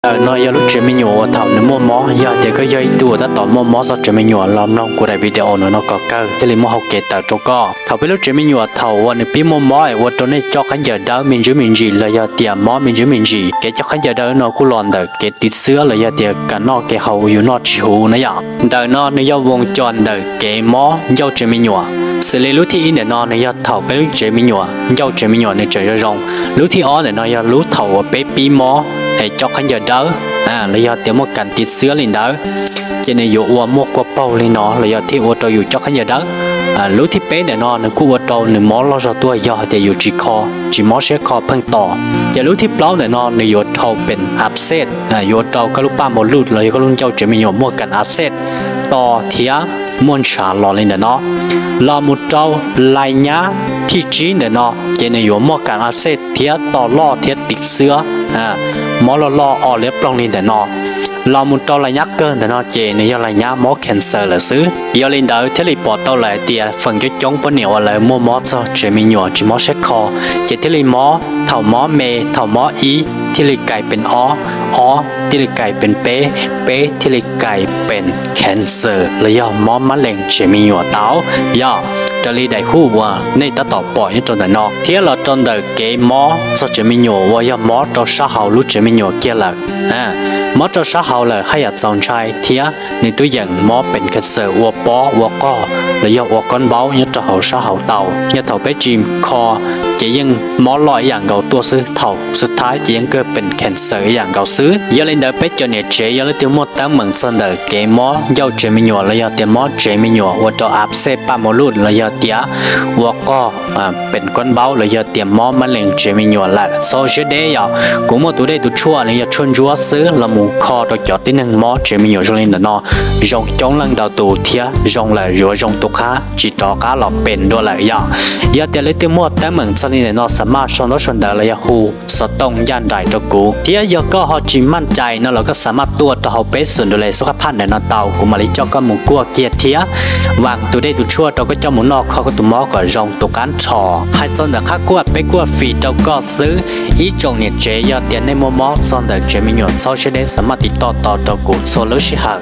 Ntawm no yog lub tsev me nyuam uas thaum nws muaj mob. Yog tias koj yog ib tug uas tab tom muaj mob txog tsev me nyuam los mloog kuv daim video no kom kawg thiaj li muaj hauv kev tawm rau koj. Thaum peb lub tsev me nyuam thaum uas nws pib muaj mob es ua rau nej coj khaub ncaws dawb me ntsis me ntsis los yog tias mob me ntsis me ntsis, kev coj khaub ncaws dawb no kuj los ntawm kev tiv xwab los yog tias kev noj kev haus yus noj tsis huv na yom. Ntawm no nws yog voo cos ntawm kev mob ncauj tsev me nyuam. Xws li lub thib ib ntawm no nws yog thaum peb lub tsev me nyuam ncauj tsev me nyuam nws tseem zoo zoo. Lub thib ob ntawm no yog lub thaum uas peb pib mob es coj khaub ncaws dawb los yog tias muaj kev tiv xwab li ntawd, ces nws yuav ua muaj kua paug li no los yog thiaj ua rau yus coj khaub ncaws dawb. Lub thib peb ntawm no nws kuj ua rau nws mob loj zog tuaj yog hais tias yus tsis kho, tsis mob siab kho pheej tos. Ces lub thib plaub ntawm no nws yuav dhau peem abscess, yuav ua rau koj lub paj mos luj los yog koj lub ncauj tsev me nyuam muaj kev abscess to thiab muaj ntshav los li ntawm no. Los mus rau lais nyab thib tsib ntawm no ces nws yuav muaj kev abscess thiab to loj thiab tiv xwab, mob loj loj o liab ploog li ntawm no. Los mus rau lais nyab kawg ntawm no ces nws yog lais nyab mob cancer lawm xwb. Yog li ntawd thiaj li pom tau lawm hais tias feem coob coob poj niam uas lawv muaj mob txog tsev me nyuam tsis mob siab kho, ces thiaj li mob, thaum mob me, thaum mob ib thiaj li kais peem ob, ob thiaj li kais peem peb, peb thiaj li kais peem cancer los yog mob mab lees tsev me nyuam tau. Yog raws li daim hu uas nej tab tom pom nyob rau ntawm no thiab los rau ntawm kev mob txog tsev me nyuam uas yog mob rau sab hauv lub tsev me nyuam kiag lawm. Mob rau sab hauv lawm haj yam txaus ntshai thiab nws twb yeem mob peem cancer ua pob ua qoj los yog ua koob npaub nyob rau hauv sab hauv tau. Yog thaum peb tsis kho ces yeej mob loj ib yam nkaus tuaj xwb, thaum xub thawj ces yeej kawg peem cancer ib yam nkaus xwb. Yog li ntawd peb cov niam tsev yog leej twg muaj teeb meem txog ntawm kev mob ncauj tsev me nyuam los yog tias mob tsev me nyuam ua rau abscess paj mos luj los yog tias ua qoj peem koob npaub los yog tias mob mab lees tsev me nyuam lawm txhob siab deb yom. Kuv muaj tus dej tus tshuaj nws yog tshuaj ntsuab xwb los mus kho rau cov tib neeg mob tsev me nyuam zoo li ntawm no zoo coob leej ntau tus thiab zoo lawm yuav zoo tu qab tsis rov qab los peem dua lawm yom. Yog tias leej twg muaj teeb meem txog li ntawm no xa maj sau ntaub sau ntawv los yog hu xov tooj ncaj nraim rau kuv thiab yog koj ho tsis maj cai no los koj xa maj tuaj rau hauv peb xum du le xub qab phaj ntawm no tau kuv mam li coj koj mus kuaj kiag thiab vam tus dej tus tshuaj rau koj coj mus noj kho koj tus mob kom zoo tu qab nrho. Hais txog ntawm qhab kuaj peb kuaj fim rau koj xwb. Ib tsoom niam tsev yog tias nej muaj mob txog ntawm tsev me nyuam txhob siab deb xa maj tiv toj tos rau kuv txhua lub sij hawm.